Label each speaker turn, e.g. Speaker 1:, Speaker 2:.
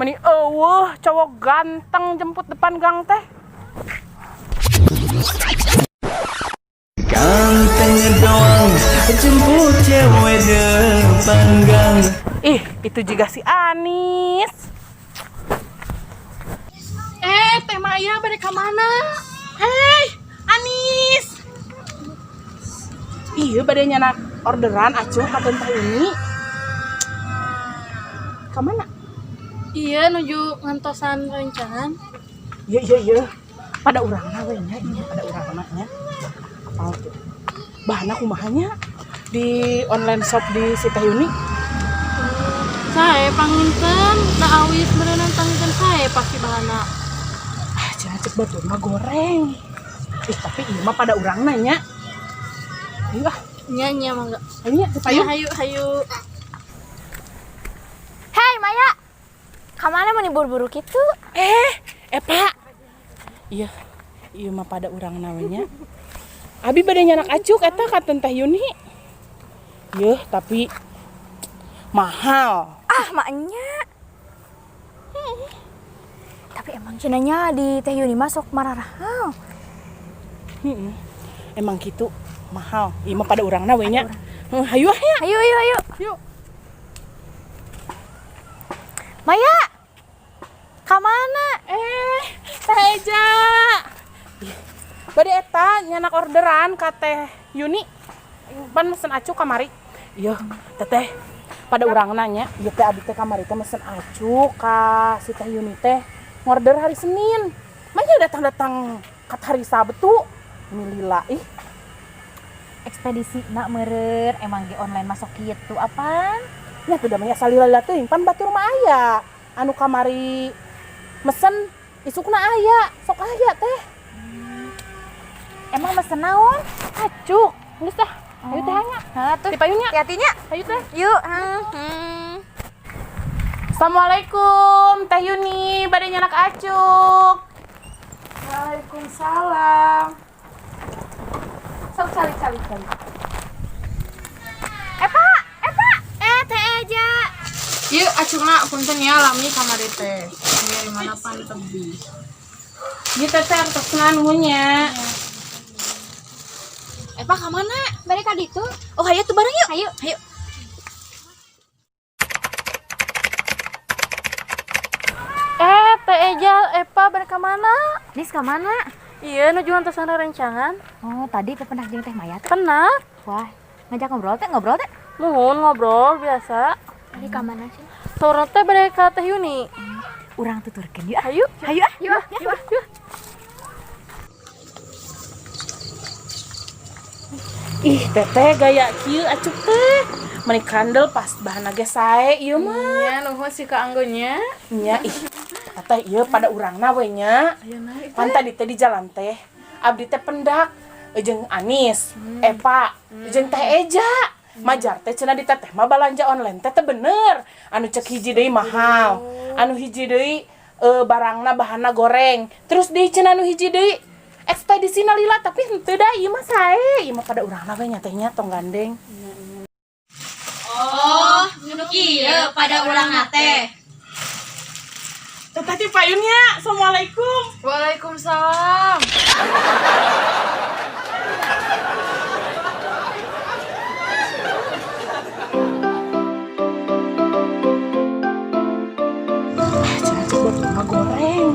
Speaker 1: Meni eueuh cowok ganteng jemput depan gang teh.
Speaker 2: Ganteng doang jemput cewek depan gang.
Speaker 1: Ih, itu juga si Anis.
Speaker 3: Teh Maya bade ka mana?
Speaker 1: Hei, Anis. Iya, bade nyanak orderan acuh ka Teh ini. Ka mana?
Speaker 3: Iya, nuju ngantosan rencangan.
Speaker 1: Iya, iya, iya. Pada urangna we nya, iya pada urangna nya. Apal tuh. Bahana kumaha nya di online shop di si Teh Yuni?
Speaker 3: Sae panginten, da awis meureunan panginten sae pasti bahana.
Speaker 1: Ah, cenah cek batur mah goreng. Ih, tapi ieu mah pada urangna nya. Ayo ah,
Speaker 3: Nya nya mangga.
Speaker 1: Ayo nya,
Speaker 3: Hayu
Speaker 1: hayu.
Speaker 3: Hayu hayu.
Speaker 4: Hei Maya, kamana mau buru-buru gitu?
Speaker 1: Eh, Pak. Iya, iya mah pada urangna we nya. Abi bade nyanak acuk eta ka Teh Yuni. Yeuh, tapi mahal.
Speaker 4: Ah, maknya. Tapi emang cenanya di Teh Yuni masuk mararahal.
Speaker 1: Heeh. Emang gitu mahal. Ieu mah pada urangna we nya. Heuh, hayu ah ya.
Speaker 4: Hayu, hayu, hayu.
Speaker 1: Yuk.
Speaker 4: Maya, kamana?
Speaker 1: Eh, Teh Eja. Ih, bade eta nyanak orderan ka Teh Yuni. Pan mesen acuk kamari. Iya, Teteh. Pada urangna nya, ieu teh abi teh kamari teh mesen acuk ka si Teh Yuni teh. Ngorder hari Senin. Manya datang-datang ka hari Sabtu. Ini lila ih.
Speaker 5: Ekspedisi nak meureun emang di online masuk gitu apaan?
Speaker 1: Nya tuh damanya salila-lila teuing pan batur mah aya. Anu kamari mesen isukna aya, sok aya teh.
Speaker 5: Emang mesen naon?
Speaker 1: Acuk. Geus tah. Ayo teh nya.
Speaker 5: Hah, tuh.
Speaker 1: Di payunnya.
Speaker 5: Hati-hatinya.
Speaker 1: Ayo teh.
Speaker 5: Yuk.
Speaker 1: Assalamualaikum Teh Yuni, bade nyanak acuk.
Speaker 3: Waalaikumsalam. Sok calik calik calik.
Speaker 4: Epa, Epa. Eh, Teh Eja.
Speaker 3: Ieu acungna punten ya lami kamari teh. Ieu di mana pan tebih.
Speaker 1: Ieu teteh artosna nuhun nya.
Speaker 4: Epa kamana? Bade ka ditu. Oh, hayu tuh bareng yuk. Hayu, hayu.
Speaker 3: Eh, Teh Eja, Epa bade ka mana?
Speaker 5: Nis kamana?
Speaker 3: Iya, nuju ngantosan rencangan.
Speaker 5: Oh, tadi pependak jeung Teh Maya tuh.
Speaker 3: Pernah.
Speaker 5: Wah, ngajak ngobrol teh, ngobrol teh.
Speaker 3: Muhun ngobrol biasa.
Speaker 4: Bade ka mana sih?
Speaker 3: Saurna teh bade ka Teh Yuni.
Speaker 5: Urang tuturkeun yuk. Ah.
Speaker 3: Hayu.
Speaker 5: Hayu ah.
Speaker 3: Yuk, yuk, yuk.
Speaker 1: Ih, teteh gaya kieu acuk teh. Meni kandel pas bahana ge sae ieu mah.
Speaker 3: Nya nuhun sih ka anggonya.
Speaker 1: Nya ih. Teteh ieu pada urangna we nya. Pan tadi teh di jalan teh abdi teh pendak jeung Anis, Epa, jeung Teh Eja. Majar teh cenah di teteh mah balanja online teh teu bener. Anu cek hiji deui mahal. Anu hiji deui barangna bahanna goreng. Terus deui cenah anu hiji deui ekspedisina lila tapi henteu da ieu mah sae. Ieu mah pada urangna we nya teh nya tong gandeng.
Speaker 6: Oh, nu kieu pada urang teh.
Speaker 1: Teteh ti payunnya. Assalamualaikum.
Speaker 3: Waalaikumsalam.
Speaker 1: Ah, cenah cek batur mah goreng.